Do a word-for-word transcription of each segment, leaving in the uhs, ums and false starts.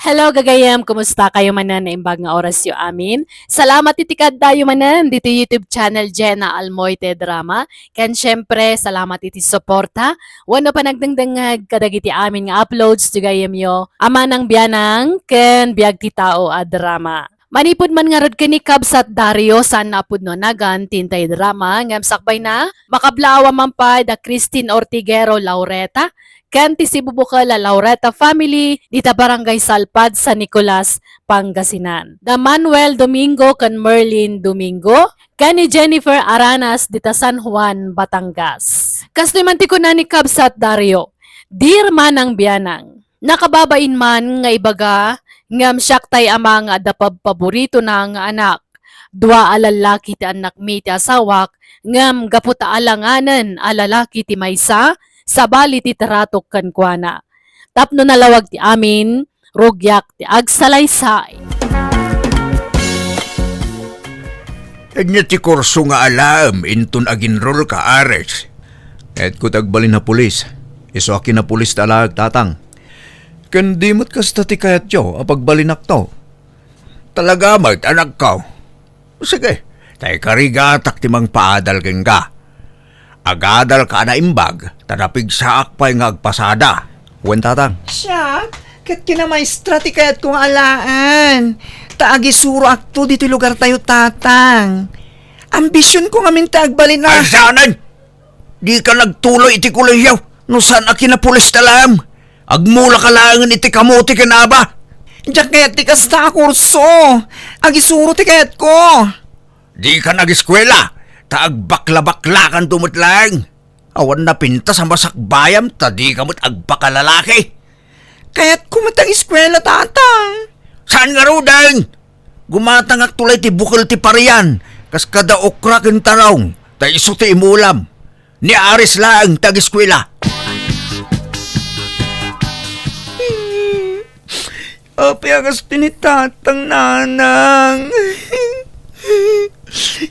Hello, gagayem. Kumusta kayo manen? Naimbag nga oras yo amin. Salamat iti kaddayo manen dito YouTube channel Jenna Almoite Drama. Ken syempre, salamat iti suporta wenno panagdengdengngeg kadagiti amin nga uploads ti gayem yo, Ama nang Bianang ken Biag ti Tao a drama. Manipud man ngarud ken ni Kabsat Dario, saan a pudno a nagan ti intay drama, ngem sakbay na, makablaawam man pay da Christine Ortiguero Laureta, ken ti sibubukel a Laureta family, dita Barangay Salpad, San Nicolas, Pangasinan. Da Manuel Domingo ken Merlin Domingo, ken ni Jennifer Aranas, dita San Juan, Batangas. Kastoy man ti kuna ni Kabsat Dario, Dear Manang Bianang, nakababain man nga ibaga, ngem siak tay ama nga adda pabpaboritona nga anak. Dua a lallaki ti annakmi ti asawak, ngem gapu ta alanganen a lalaki ti maysa, sabali ti tratok kenkuana. Tapno nalawag ti amin, rugiak ti agsalaysay. Ania ti kurso nga alaem inton aginrol ka, Ares? Kayatko ti agbalin a pulis. Isu a kinapulis ti alaek, Tatang. Ken di met kasta ti kayatyo a pagbalinakto. Talaga met, anakko. Sige, ta ikarigatak ti mangpaadal kenka. Agadalka a naimbag, ta napigsaak pay nga agpasada. Wen, Tatang. Siak, ket kinamaestra ti kayatko nga alaen. Ta agisuroakto ditoy lugartayo, Tatang. Ambisionko ngamin ti agbalin a Ay, saanen? Dika nagtuloy iti kolehiyo no saan a kinapulis ti alaem. Agmulaka laengen iti kamote ken aba. Diak kayat ti kasta a kurso. Agisuro ti kayatko. Dika nagiskuela, ta agbaklabaklakanto met laeng. Awan napintas a masakbayam ta dika met agpakalalaki. Kayatko met agiskuela, Tatang. Saan ngaruden? Gumatangakto la iti bukel ti parian, kas kada okra ken tarong, ta isu ti imulam. Ni Aris laeng ti agiskuela. Apay a kasta ni Tatang, Nanang?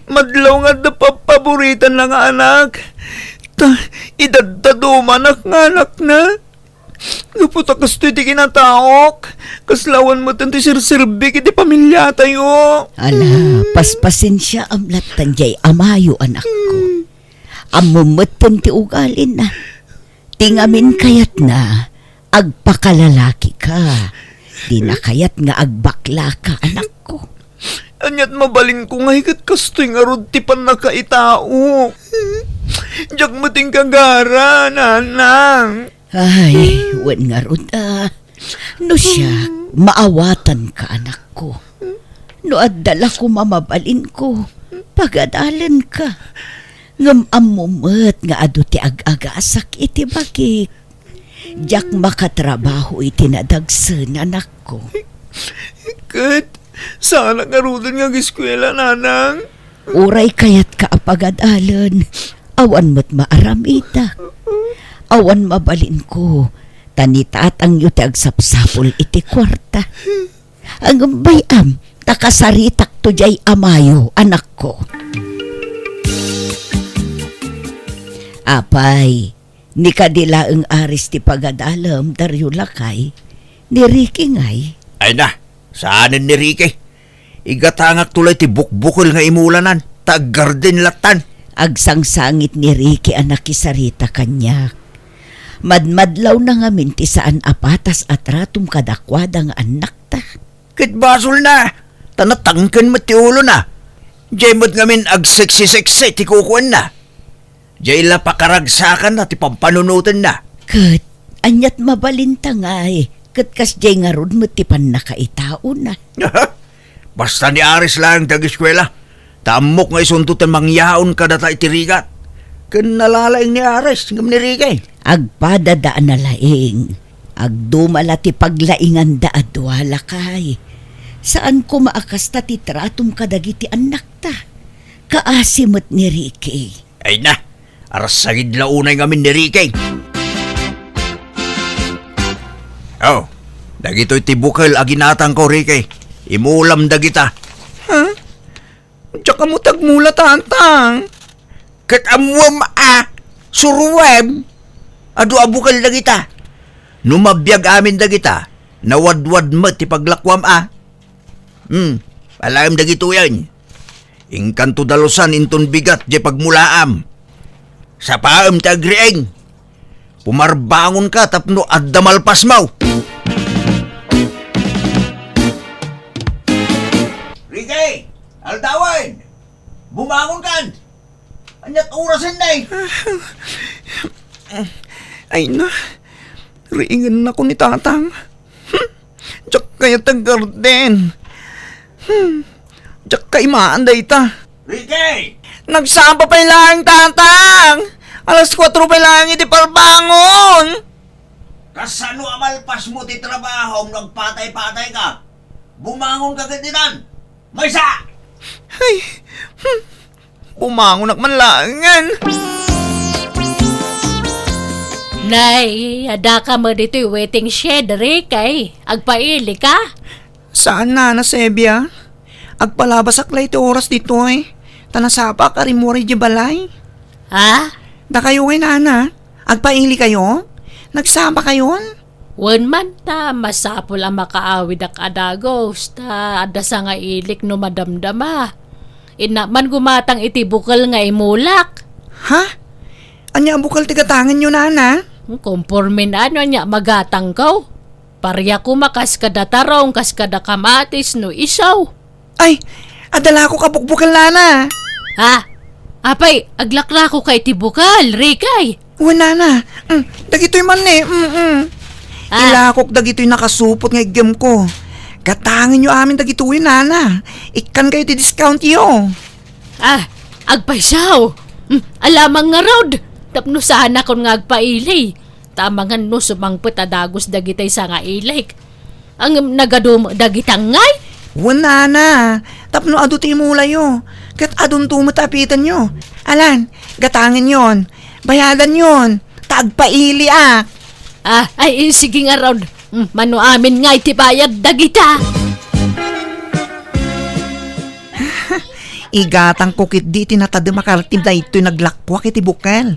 Madlaw nga adda pabpaboritanna nga anak. Ta, idaddadumanak nga anakna. Gapu ta kastoy ti kinataok, kasla awan metten ti serserbik iti pamiliatayo. Ala, paspasensiaam latta diay amayo, anakko. Ammom metten ti ugalina. Ti ngamin kayatna, agpakalalakika. Dina kayat nga agbaklaka, anakko. Ania't mabalinko ngay ket kastoy ngarud ti pannakaitaok? Diak met inkagara, Nanang. Ay, wen ngarud a. No siak, maawatanka, anakko. No adda la koma mabalinko, pagadalenka. Ngem ammo met nga adu ti ag-agasak iti bagik. Diak makatrabaho iti nadagsen, anakko. Ket, saanak ngaruden nga agiskuela, Nanang? Uray kayatka a pagadalen, awan met maaramidak. Awan mabalinko, ta ni tatangyo ti agsapsapul iti kuarta. Ngem bay-am, ta kasaritakto diay amayo, anakko. Apay, ni kadi laeng Aris ti pagadalem, Dario lakay, ni Ricky ngay? Ay na, saanen ni Ricky. Igatangakto la iti bukbukel nga imulanan, ta aggarden lattan. Agsangsangit ni Ricky a nakisarita kaniak. Madmadlawna ngamin ti saan a patas a tratom kadakuada nga annakta. Ket basolna, ta natangken met ti ulona. Diay met ngamin agseksi-seksi ti kukuenna. Diay la pakaragsakanna ti pampanunotenna. Ket, ania't mabalinta ngay, ket kasdiay ngarud met ti pannakaitaona. Basta ni Aris laeng ti agiskuela, ta ammok nga isunto ti mangyaon kadata iti rigat. Ken nalalaing ni Aris ngem ni Ricky. Agpadadaana laeng. Agduma la ti paglainganda a dua, lakay. Saan koma a kasta ti tratom kadagiti annakta. Kaasi met ni Ricky. Ay na, arasagid la unay ngamin ni Ricky. Oh, dagitoy ti bukel a ginatangko, Ricky. Imulam dagita. Ha? Diak ammo ti agmula, Tatang. Ket ammuem a, suroem. Adu a bukel dagita. No mabiag amin dagita, Nawadwad met ti paglakuam a. Hmm, alaem dagitoyen. Inkanto dalusan inton bigat diay pagmulaam. Sapaem ti agriing. Pumarbangonka tapno adda malpasmo. Ricky! Aldawen! Bumangonkan! Ania't orasen, nay? Ay na, riingennako ni Tatang. Hmm, diak kayat aggarden. Hmm, diak kaimaan dayta. Ricky! Nagsapa pay laeng, Tatang! Alas kuatro pay laeng iti parbangon! Kasano a malpasmo ti trabahom no agpatay-patayka? Bumangonka ketditan! Maysa! Ay, hmm. Bumangonak man laengen. Nay, addaka met ditoy waiting shed, Ricky. Agpailika? Saan, Nana Sebia. Agpalabasak la iti oras ditoy. Ta nasapak a rimmuar idiay balay. Ha? Dakayo ngay, Nana. Agpailikayo? Nagsapakayon? Wen man ta, masapul a makaawidak a dagus, ta adda sangailik no madamdama. Innak man gumatang iti bukel nga imulak. Ha? Ania a bukel ti gatangenyo, Nana? Konporme no ania magatangko. Paria koma kas kada tarong, kas kada kamatis no isaw. Ay, adda lakok a bukbukel, Nana. Ha? Apay, aglaklako ka iti bukel, Ricky? Wen, Nana. Mm, dagitoy man ni. Mm, mm. Ah. Ilakok dagitoy nakasupot nga iggemko. Gatangenyo amin dagitoy, Nana. Ikkankayo ti discountyo. Ah, agpaysaw. Mm, alamang ngarud. Tapno saanakon nga agpaili. Ta amangan no sumangpet a dagus dagitay sangailik. Ngem nagadu met dagita ngay? Wen, Nana, tapno adu ti imulayo, ket adunto met ti apitenyo. Alan, gatangenyon, bayadanyon, ta agpailiak. Ah, ay, sige ngarud. Mm, mano amin ngay ti bayad dagita? Igatangko ketdi ti natadem a kartim daytoy naglakuak iti bukel.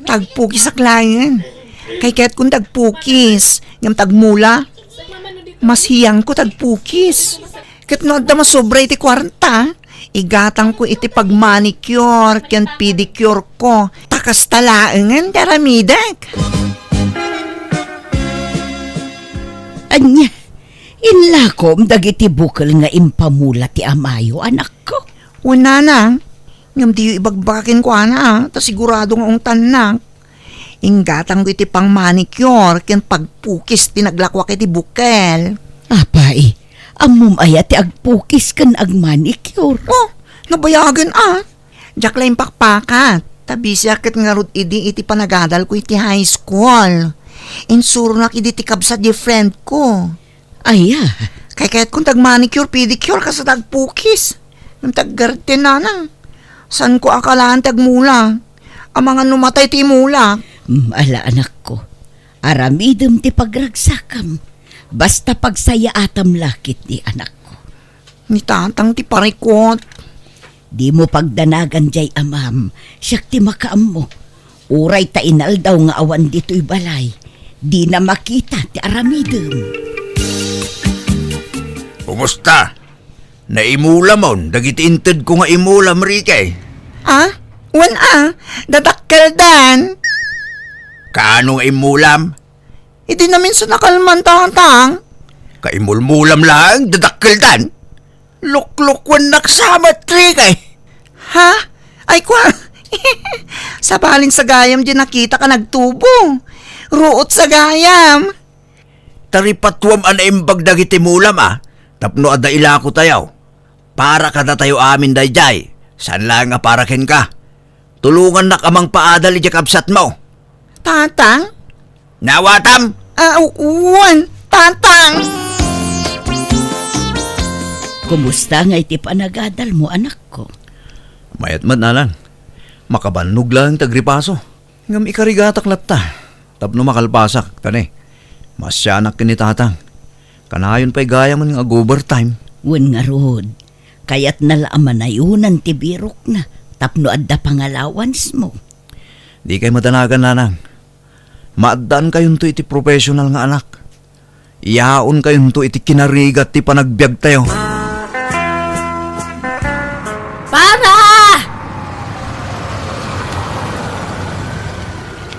Ta agpukisak laeng. Kaykayatkon ti agpukis, ngem ta agmula, mas hiyangko ti agpukis. Ket no adda masobra iti kuarta, igatangko iti pagmanicure ken pedicure ko. Ta kasta laengen ti aramidek. Ania, inlakom dagiti bukel nga impamula ti amayo, anakko? Wen, Nana, ngem diyo ibagbaga kenkuana, a, ta sigurado nga ungtannak. Inggatangko iti pangmanicure ken pagpukis ti naglakuak iti bukel. Apay, ammom aya ti agpukis ken agmanicure? Oh, nabayagen a. Diak la impakpakat, ta bisiak ket ngarud idi iti panagadalko iti high school. Insuronak idi ti kabsat diay friend ko. Aya? Kaykayatkon ti agmanicure, pedicure, kas ta agpukis. Ngem ti aggarden, Nana. Saanko a kalaan ti agmula. Amangan no matay ti imulak. Mm, ala, anakko. Aramidem ti pagragsakam. Basta pagsayaatam la ketdi, anakko. Ni Tatang ti parikut. Dimo pagdanagan diay amam, siak ti makaammo. Uray ta inaldaw nga awan ditoy balay, dina makita ti aramidem. Kumusta? Naimulamon dagiti intedko nga imulam, Ricky? Ah? Wen a, dadakkeldan. Kaano nga imulam? Idi naminsan a kalman, Tatang. Kaimulmulam laeng, dadakkeldan. Luklukuennak sa met, Ricky. Ha? Ay, kwa. Sabalin sa gayam di nakitak a nagtubo. Ruot sa gayam. Ta ripatuam a naimbag dagiti mulam a tapno adda ilakotayo. Para kadatayo amin daydiay, saan laeng a para kenka. Tulongannak a mangpaadal idiay kabsatmo. Tatang? Naawatam? Ah, wen, Tatang! Kumusta ngay ti panagadalmo, anakko? Mayat met, Nanang. Makabannog laeng ti agripaso. Ngem ikarigatak latta tapno makalpasak, ta ne, maasianak ken ni Tatang. Kanayon pay gayam nga ag-overtime. Wen ngarud, kayatna la a manayonan ti birokna tapno adda pangalawansmo. Dikay madanagan, Nanang. Maaddankayonto iti professional nga anak. Yaonkayonto iti kinarigat ti panagbiagtayo. Para!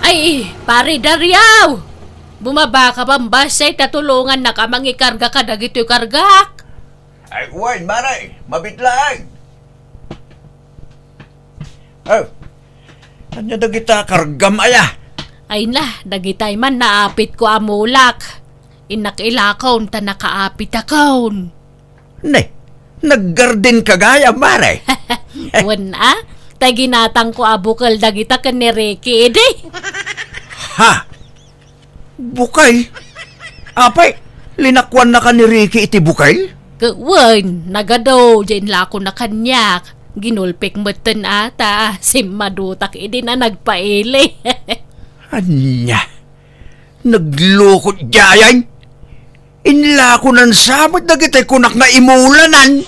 Ay, Pare Dario! Bumaba ka, bambasay, ta tulongannak a mangikarga kadagitoy kargak. Ay, wen, Mare, mabit laeng. Oh, ania dagita kargam aya? Ay na, dagitay man naapitko a mulak. Innak ilakon ta nakaapitakon. Ne, naggarden ka gayam, Mare? Wen a, tay ginatangko a bukel dagita ken ni Ricky idi. Ha? Bukel? Apay, linakuannaka ni Ricky iti bukel? Ket wen, nagadu, diay inlakona kaniak. Ginulpek metten a ta simmadutak idi na nagpaili. Ania? Nagloko diayen? Inlakonan sa met dagiti kunak nga imulanan.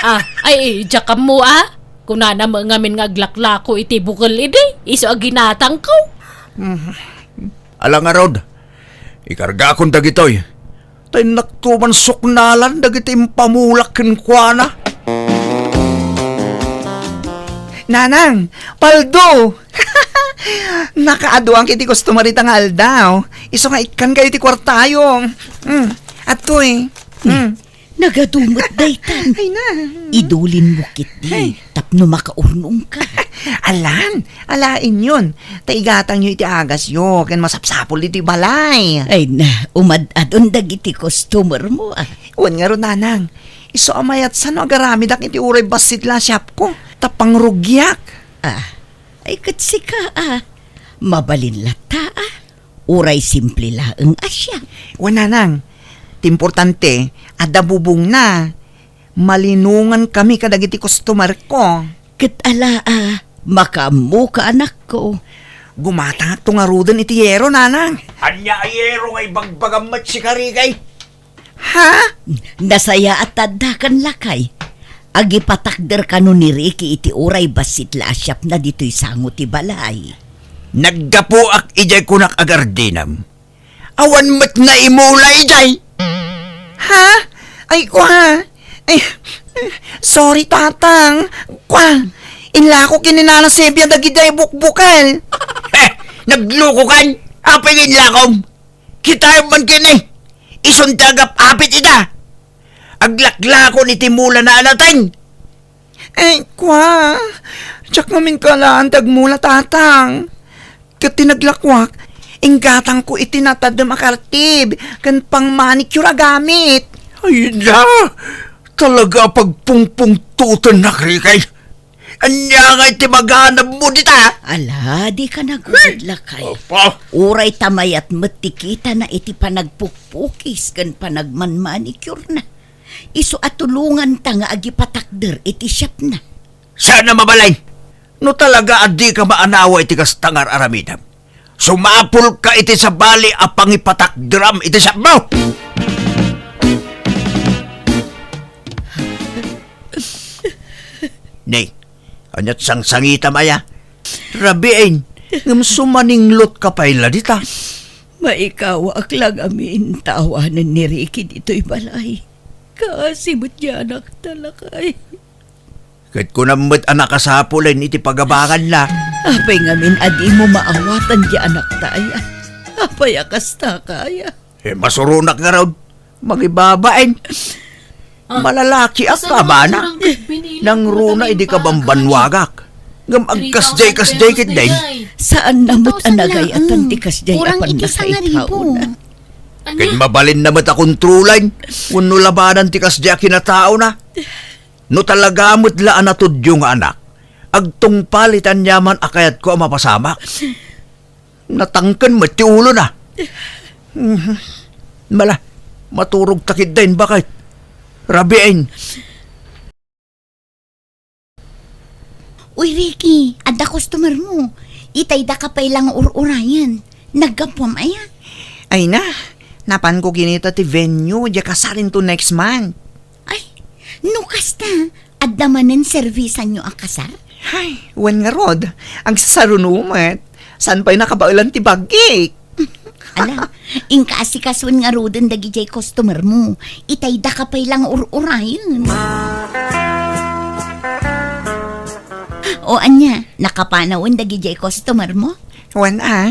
Ah, ay, diak ammo a. Kunana met ngamin nga aglaklako iti bukel idi, isu a ginatangko. Hmm. Ala ngarud, ikargakon dagitoy. Ta innakto man suknalan dagiti impamulak kenkuana. Nanang, paldo! Nakaaduan iti customer ita nga aldaw. Isu nga ikkankayo iti kuartayo. Mm, adtoy. Mm. Nagadu met daytan. Ay na. Idulinmo ketdi. Ay. Tapno makaurnongka. Alan, alaenyon. Ta igatangyo iti agasyo, ken masapsapul iti balay. Ay na, umad-adon dagiti customermo, ah. Wen ngarud, nanang. Isu a mayat sa no agaramidak iti uray bassit la a siapko. Ta pangrugiak. Ah, ay ket sika, ah. Mabalin latta, ah. Uray simple laeng a siak. Wen, nanang, ti importante, adda bubongna. Malinongankami kadagiti customerko. Ket ala a, makaammoka, anakko. Gumatangakto ngaruden iti yero, nanang. Ania a yero nga ibagbagam met, sika Ricky? Ha? Nasayaat ta addakan, lakay. Agipatakder kano ni Ricky iti uray bassit la a siapna ditoy sango ti balay. Naggapuak idiay kunak a gardenam. Awan met naimula idiay. Ha? Ay, kwa. Ay, sorry, tatang. Kwa. Inlako ken ni Nana Sebia dagiti bukbukel. Heh, naglukokan. Apay nga inlakom? Kitaem man kini. Isun ti agap-apit ita. Aglaklakon iti mulana a nateng. Ay, kwa. Diak ngamin kalaan ti agmula, tatang. Ket ti naglakuak, inggatangko iti natadem a kartib ken pang-manicure a gamit. Ay na! Talaga a pagpungpungtotennak, Ricky. Ania ngay ti maganabmo dita? Ala, dika nagurod, lakay. Apa? Uray ta mayat met ti kitana iti panagpukpukis ken panagmanmanicure na. Isu a tulonganta nga agipatakder iti siapna. Saan a mabalin? No talaga a dika maanawa iti kasta nga ar-aramidem, sumapulka iti sabali a pangipatakderam iti siapmo! Nay, ania't sangsangitam aya? Rabiin, ngem sumaninglutka pay la dita. Maikawaak la ngamin ta awanen ni Ricky ditoy balay. Kaasi met diay anakta, lakay. Ket kunam met a nakasapulen iti pagabanganna. Apay ngamin a dimo maawatan diay anakta aya? Apay a kastaka aya? Eh, masuronak ngarud. Mangibabain. Ah, malalakiak, kasano abana. Nangruna idi kabambannuagak. Ngem agkasdiay-kasdiay ketdin. Saanna met a nagay-atan ti kasdiay a pannakaitaona. Ket mabalinna met a kontrolan wenno labanan ti kasdiay a kinataona. No talaga met la a natudyo nga anak, agtungpal iti aniaman a kayatko a mapasamak. Natangken met ti ulona. Mhm. Mala, maturogta ketdin, baket. Rabiin. Uy, Ricky, adda customer mo. Itayda ka pay la nga ur-urayen. Naggapuam aya? Ay na, napanko kinita ti venue, diay kasar into next month. Ay, no kasta, adda manen servisanyo a kasar? Ay, wen ngarud, agsasaruno met. Saan pay nakabaelan ti bagik? Ala, inka asikasuen ngaruden dagidiay customer mo. Itay daka pay lang ur-urayen. O ania, nakapanawen dagidiay customer mo? Wen a,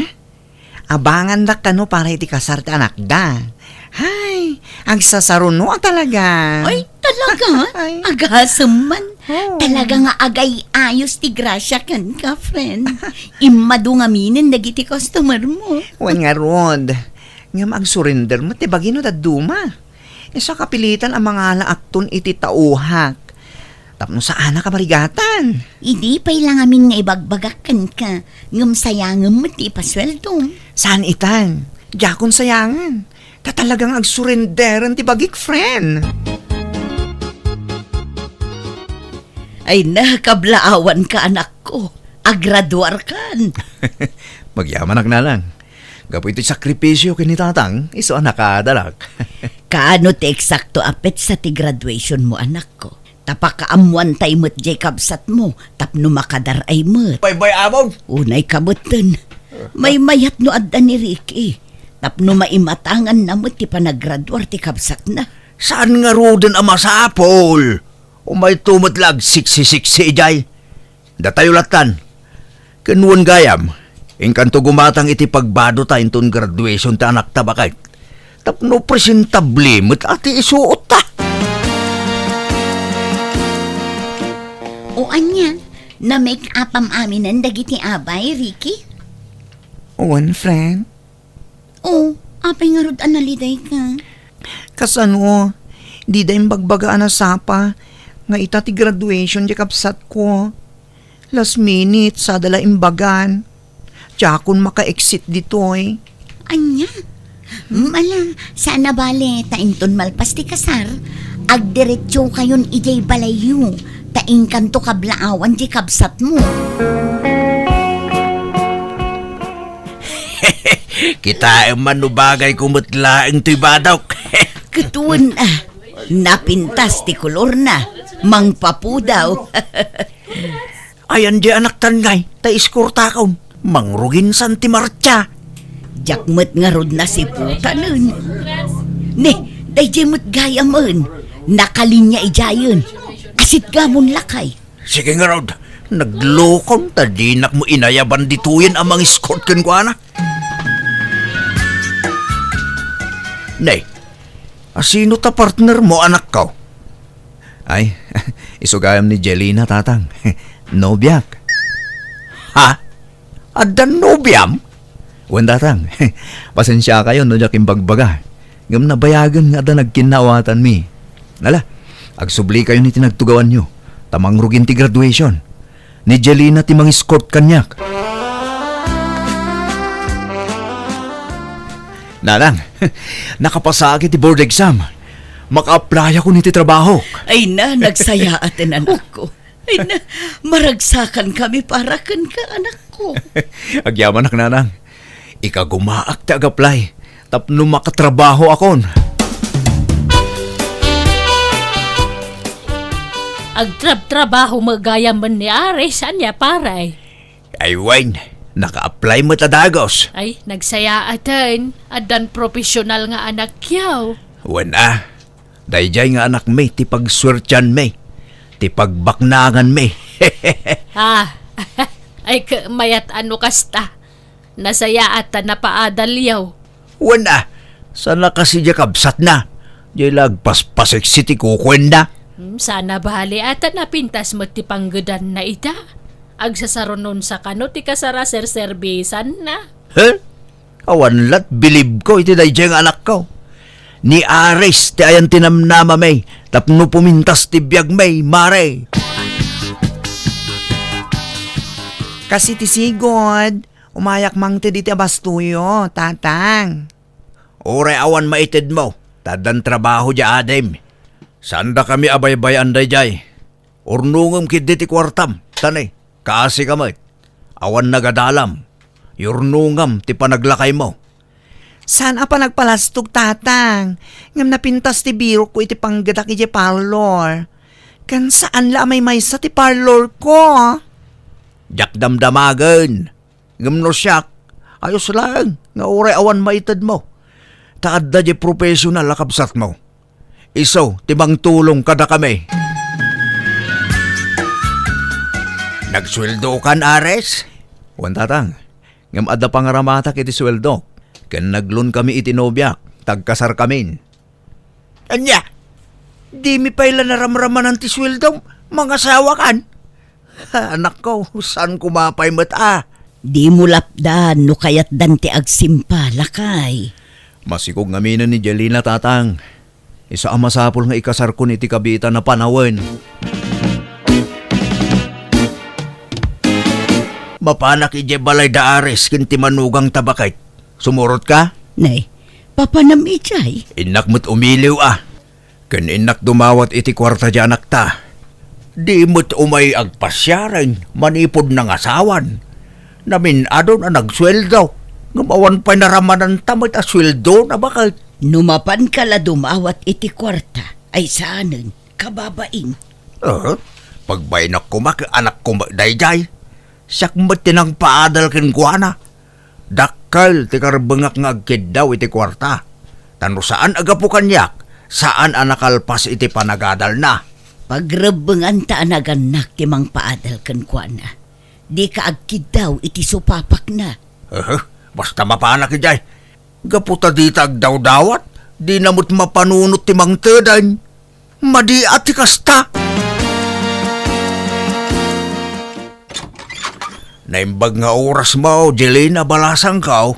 abangandak kano para iti kasar ti anakda. Hay, agsasaruno a talaga. Ay, talaga? Ay. Agasem man. Oh. Talaga nga agay-ayos ti grasia kenka, friend. Immadu ngaminen dagiti customer mo. Wen ngarud, ngem agsurrender met ti bagi no dadduma. Isu a kapilitan a mangalaakton iti tauhak. Tapno saanak a marigatan. Idi pay la ngamin nga ibagbagak kenka, ngem sayangem met ti ipasueldom. Saan itan? Diakon sayangen. Ta talaga nga agsurrenderen ti bagik, friend. Ay na, kablaawanka, anakko. Agraduarkan. Magyamanak, nanang. Gapu iti sakripisio ken ni tatang, isu a nakaadalak. Kaano ti eksakto a petsa ti graduation mo, anakko? Ta pakaammoantay met diay kabsatmo tapno makadar-ay met. Baybay-amon. Unay kabetten. Maymayat no adda ni Ricky. Tapno maimatanganna met ti panagraduar ti kabsatna. Saan ngaruden a masapul? Umayto met la agsiksi-siksi idiay. Datayo lattan. Ken wen gayam, inkanto gumatang iti pagbadota inton graduation ti anakta baket. Tapno presentable met a ti isuotta. O ania, na-make-upam aminen dagiti abay, Ricky? Wen, friend. O, apay ngarud a nalidayka? Kasano, dida imbagbaga a nasapa nga ita ti graduation ti kabsatko. Last minute, sada la imbagan. Diakon maka-exit ditoy. Ania? Hmm, ala, saan a bale, ta inton malpas ti kasar, agdiretsokayon idiay balayyo, ta inkanto kablaawan ti kabsatmo. Kitaem man no bagayko met laeng toy badok. Ket wen a, napintas ti kolorna, mangpapudaw. Ayan di anaktan ngay, ta iskortakon, mangruginsan ti martsa. Diak met ngarud nasiputanen. Ne, daydiay met gayamen, nakalinya idiayen. Asitgamon lakay. Sige ngarud, naglukon ta dinak mo inayaban ditoyen a mangiskort kenkuana. Nay, asino ta partner mo, anakko? Ay, isu gayam ni Jelina, tatang. Nobiak. Ha? Addan nobiam? Wen, tatang. Pasensiakayon no diak imbagbaga. Ngem nabayagen nga adda nagkinnaawatanmi. Ala, agsublikayon iti nagtugawanyo, ta mangrugin ti graduation. Ni Jelina ti mangiskort kaniak. Nanang, nakapasaak iti board exam. Maka-applyakon iti trabahok. Ay na, nagsayaaten, anakko. Ay na, maragsakan kami para kenka, anakko. Agyamanak, nanang. Ikagumaak ti ag-apply tapno makatrabaho akon. Agtrabtrabaho met gayam ni Aris, ania, pare? Ay wen, naka-apply met a dagus. Ay, nagsayaaten, addan professional nga anakyo. Wen a, daydiay nga anakmi ti pagsuertianmi, ti pagbaknanganmi. Ah, ay, mayat a no kasta. Nasayaat ta napaadalyo. Wen a, sana kasi diay kabsatna. Diay la agpaspaseksi ti kukuenna. Hmm, sana bale a ta napintas met ti panggedanna ita. Agsasarunonsa kano ti kasar a serserbisanna. He? Awan lat bilibko iti daydiay nga anakko. Ni Aris ti ayan ti namnamami tapno pumintas ti biagmi, mare. Kasi ti sigud, umayak mangted iti abastoyo, tatang. Uray awan maitedmo, ta addan trabaho diay adim. Saandakami a baybay-an daydiay. Urnongem ketdi ti kuartam, ta ne, kaasika met. Awan nagadalam. Yurnongam ti panaglakaymo. Saan a panagpalastog, tatang. Ngem napintas ti birokko iti panggedak idiay parlor. Ken saan la a maymaysa ti parlorko. Diak damdamagen. Ngem no siak, Ayos laeng nga uray awan maitedmo. Ta adda diay professional a kabsatmo. Isu ti mangtulong kadakami. Nagsueldokan, Ares? Wen, Tatang. Ngem adda pangaramatak iti sueldok, ken nagloan kami iti nobiak, ta agkasarkamin. Ania? Dimi pay la naramramanan ti sueldom? Mangasawakan? Anakko, saan koma pay met a? Dimo lapdan no kayatdan ti agsimpa, lakay. Masikog ngamin ni Jelina, Tatang. Isu a masapul nga ikasarkon iti kabiitan a panawen. Mapanak idiay balay da Ares ken ti manugangta, baket. Sumurotka? Nay, papanam idiay? Innak met umiliw a. Ken innak dumawat iti kuarta diay anakta. Di met umay agpasiaren manipud nangasawan. Namin-adon a nagsueldo. Ngem awan pay naramananta met a sueldona, baket. No mapanka la dumawat iti kuarta, ay saanen, kababain. Eh, pagbainnak koma ket anakko met daydiay. Siak met ti nangpaadal kenkuana. Dakkel ti karebbengak nga agkiddaw iti kuarta. Ta no saan a gapu kaniak, saan a nakalpas iti panagadalna. Pagrebbenganta a nagannak ti mangpaadal kenkuana. Dika agkiddaw iti supapakna. Eh, basta mapanak idiay. Gapu ta dita agdawdawat, dina met mapanunot ti mangtedeng. Madi a ti kasta. Naimbag nga orasmo, Jelina, balasangko.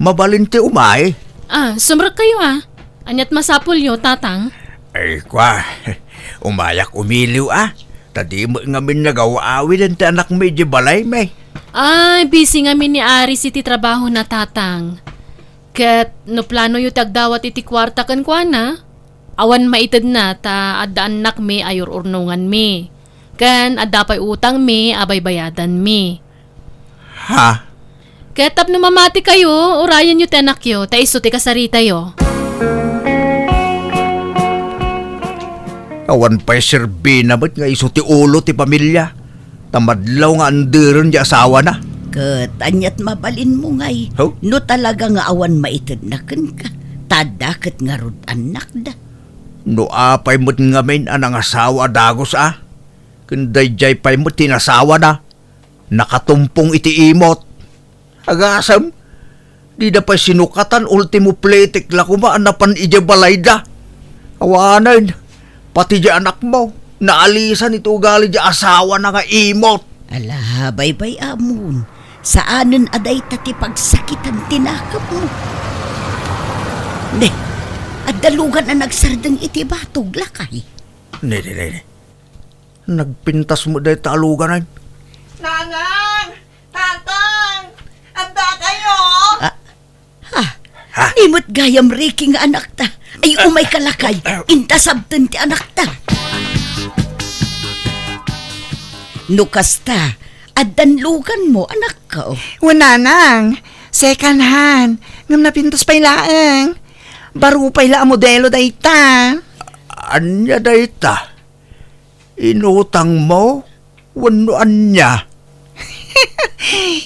Mabalin ti umay? Ah, sumrekkayo a. Aniat masapulyo, Tatang? Ay, kua, umayak umiliw a. Ta di met ngamin nagaw-awiden ti anakmi idiay balaymi. Ay, busy ngamin ni Aris iti trabahona, Tatang. Ket no planoyo ti agdawat iti kuarta kenkuana, awan maitedna ta adda annakmi a ur-urnonganmi. Ken adda pay utangmi a baybayadanmi. Ha? Ket tapno mamatikayo, urayenyo ti anakyo, ta isu ti kasaritayo. Awan pay serbina met nga isu ti ulo ti pamilia. Ta madlaw nga anderen ti asawana. Ket aniat mabalinmo ngay? Huh? No talaga nga awan maitedna kenka, ta adda ket ngarud annakda. No apay met ngamin a nangasawa a dagus a, ken daydiay pay met ti nasawana, nakatumpong iti imot. Agasem, dida pay sinukatan, ultimo pletek la koma a napan idiay balayda. Awanen, pati diay anakmo, naalisan iti ugali diay asawana nga imot. Ala, baybay-amon. Saanen a dayta ti pagsakitan ti nakemmo. Ne, adda lugan a nagsardeng iti batog, lakay. Ne, ne, ne, ne. Nagpintas met dayta a lugan, ay. Nanang! Tatang! Adda kayo? Ah, ha? Ha? Di met gayam Ricky nga anakta. Ay, umay ka lakay. Inta sabten ti anakta. No kasta, addan luganmo, anakko. Wen, nanang. Second hand. Ngem napintas pay laeng. Baro pay la a modelo dayta. Ania dayta? Inutangmo? Wenno ania?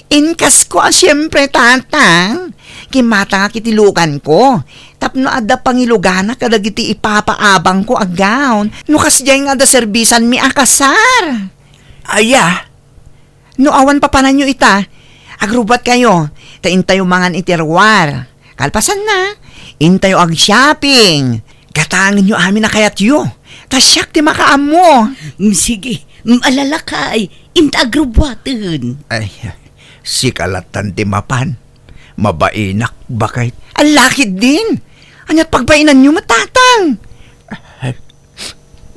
Inkasko a siempre, Tatang. Kimmatangak iti luganko tapno adda pangiluganak kadagiti ipapaabangko a gown no kasdiay nga adda serbisanmi a kasar. Aya? No awan papananyo ita, agrubbuatkayo, ta intayo mangan iti ruar. Kalpasanna, intayo ag-shopping. Gatangenyo amin a kayatyo, ta siak ti makaammo. Mm, sige, mm, ala lakay, inta agrubbuaten. Ay, sika lattan ti mapan. Mabainak, baket. Ala ketdin. Aniat pagbainanyo met, Tatang? Ay,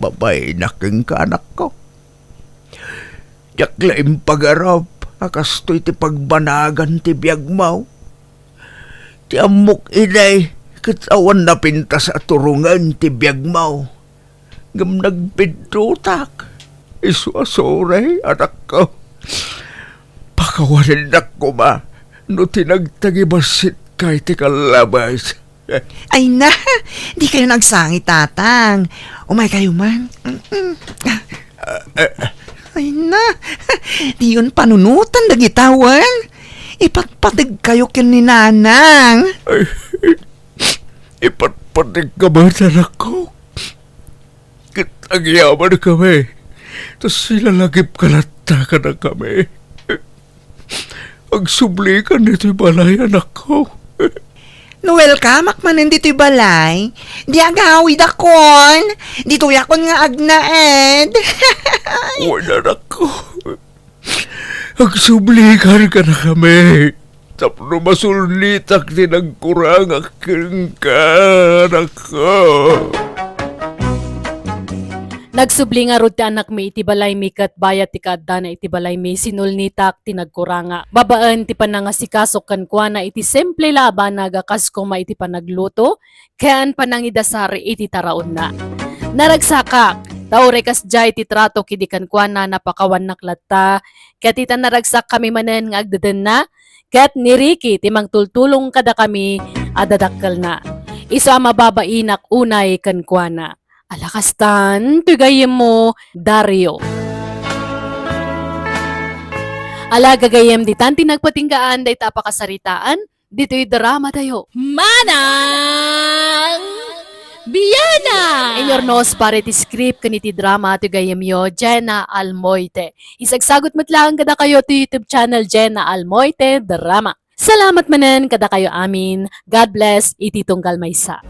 mabainak kenka, anakko. Diak la impagarup a kastoy ti pagbanagan ti biagmo. Ti ammok idi, ket awan napintas a turongen ti biagmo. Ngem nagpiddutak. Isu a sorry, anakko. Pakawanennak koma no ti nagtagibasitka iti kallabas. Ay na, dikayo agsangit, Tatang. Umaykayo man. Mm-mm. Ay na, diyon panunotan dagita wen. Ipatpateg Ayo ken ni Nanang. Ay, ipatpatikka met, anakko. Ket agyamankami. Ta silalagipka latta kadakami. Agsublikan ditoy balay, anakko. No welcomeak manen ditoy balay, di agawidakon. Ditoyakon nga agnaed. Wen, anakko. Agsublikan kadakami. Tapno masulnitak ti nagkurangak kenka, anakko. Nagsubli ngarud ti anakmi iti balaymi ket bayat ti kaaddana iti balaymi, sinulnitak ti nagkurangak. Babaen ti panangasikasok kenkuana iti simple la a banag a kas koma iti panagluto ken panangidasar iti taraonna. Naragsakak, ta uray kasdiay ti tratok idi kenkuana, napakawannak latta, ket ita naragsakkami manen nga agdedenna, ket ni Ricky ti mangtultulong kadakami a dadakkelna. Isu a mababainak unay kenkuana. Ala kastan, toy gayyemmo, Dario. Ala gagayyem, ditan ti nagpatinggaan dayta a pakasaritaan ditoy dramatayo. Manang Biana! Inurnos para iti script ken iti drama ti gayyemyo, Jenna Almoite. Isagsagut met laeng kadakayo ti YouTube channel, Jenna Almoite Drama. Salamat manen kadakayo amin. God bless iti tunggal maysa.